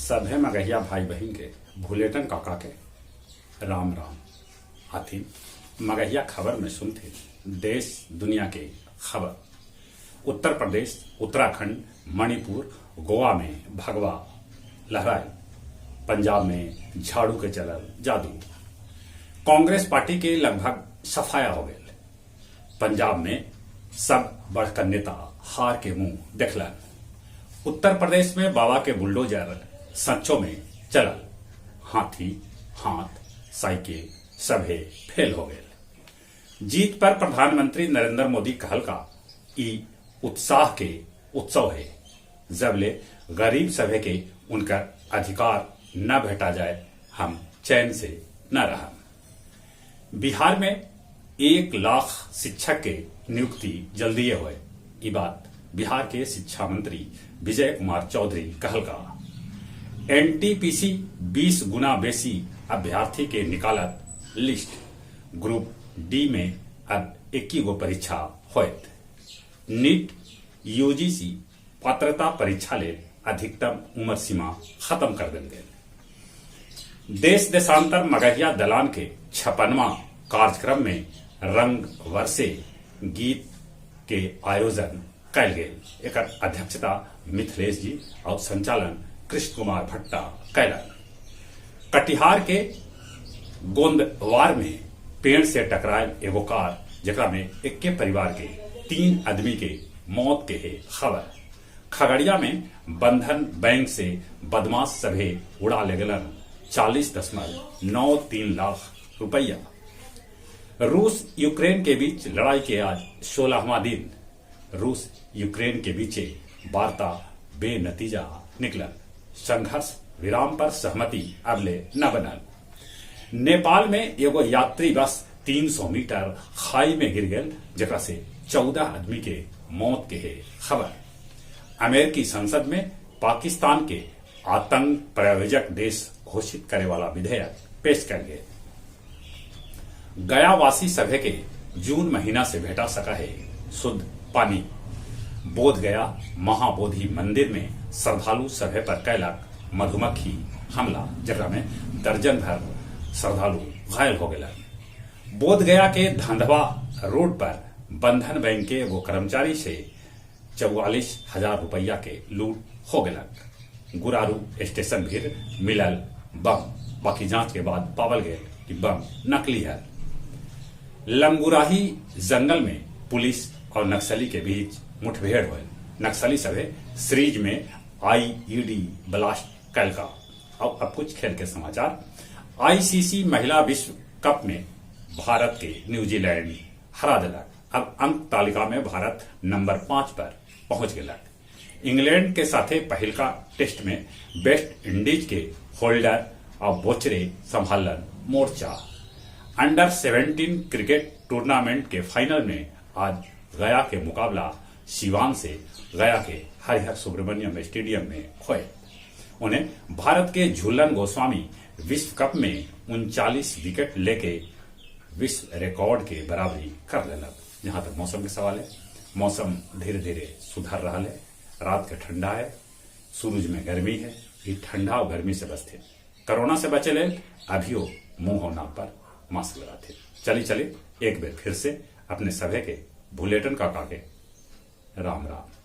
सभे मगहिया भाई बहिन के भुलेटन काका के राम राम। आथी मगहिया खबर में सुनथे देश दुनिया के खबर। उत्तर प्रदेश, उत्तराखंड, मणिपुर, गोवा में भगवा लहराए, पंजाब में झाड़ू के चलल जादू। कांग्रेस पार्टी के लगभग सफाया हो गए। पंजाब में सब बड़का नेता हार के मुंह देखलन। उत्तर प्रदेश में बाबा के बुलडोजर सच्चों में चलल। हाथी, हाथ, साइकिल सभे फेल हो गए। जीत पर प्रधानमंत्री नरेंद्र मोदी कहलका ई उत्साह के उत्सव है। जबले गरीब सभे के उनका अधिकार न भेटा जाए हम चैन से न रहा। बिहार में 1 लाख शिक्षक के नियुक्ति जल्दी होए, ई बात बिहार के शिक्षा मंत्री विजय कुमार चौधरी कहलका। एनटीपीसी 20 गुना बेसी अभ्यर्थी के निकालत लिस्ट। ग्रुप डी में अब 21 गो परीक्षा होयत। नीट यूजीसी पात्रता परीक्षा ले अधिकतम उम्र सीमा खत्म कर दिल गए। देश देशांतर मगहिया दलान के 56वां कार्यक्रम में रंग वर्षे गीत के आयोजन कैल गेल। एकर अध्यक्षता मिथिलेश जी और संचालन कृष्ण कुमार भट्टा कैलन। कटिहार के गोंदवार में पेड़ से टकरायल एगो कार, जेकरा में एक्के परिवार के 3 आदमी के मौत के है खबर। खगड़िया में बंधन बैंक से बदमाश सभे उड़ा ले गलन 40.93 लाख रुपया। रूस यूक्रेन के बीच लड़ाई के आज 16वां दिन। रूस यूक्रेन के बीचे वार्ता बेनतीजा निकलल। संघर्ष विराम पर सहमति अबले न बनल। नेपाल में एगो यात्री बस 300 मीटर खाई में गिर गए, जेकरा से 14 आदमी के मौत के है खबर। अमेरिकी संसद में पाकिस्तान के आतंक प्रायोजक देश घोषित करे वाला विधेयक पेश कर गए। गयावासी सभे के जून महीना से भेटा सका है शुद्ध पानी। बोध गया महाबोधि मंदिर में श्रद्धालु सभे पर कैलक मधुमक्खी हमला, जेकरा में दर्जन भर श्रद्धालु घायल हो गए। बोध गया के धंधवा रोड पर बंधन बैंक के एगो कर्मचारी से 44,000 रुपया के लूट हो गलक। गुरारू स्टेशन भी मिलल बम, बाकी जांच के बाद पावल गए कि बम नकली है। लंगुराही जंगल में पुलिस और नक्सली के बीच मुठभेड़ हुए। नक्सली सभे सीरीज में आईईडी ब्लास्ट कैलका। और अब कुछ खेल के समाचार। आईसीसी महिला विश्व कप में भारत के न्यूजीलैंड हरा दिलक। अब अंक तालिका में भारत नंबर 5 पर पहुंच गलक। इंग्लैंड के साथे पहिलका टेस्ट में वेस्ट इंडीज के होल्डर और बोचरे संभालन मोर्चा। अंडर 17 क्रिकेट टूर्नामेंट के फाइनल में आज गया के मुकाबला सिवान से गया के हरिहर सुब्रमण्यम स्टेडियम में होए। उन्हें भारत के झूलन गोस्वामी विश्व कप में 39 विकेट लेके विश्व रिकॉर्ड के बराबरी कर लेलक। जहां तक मौसम के सवाल है, मौसम धीरे धीरे सुधर रहा है। रात के ठंडा है, सूरज में गर्मी है। ये ठंडा और गर्मी से बचते, कोरोना से बचे ले अभियो मुंह और नाक पर मास्क लगाते। चली चले एक बार फिर से अपने सभे के भुलेटन काका के राम राम।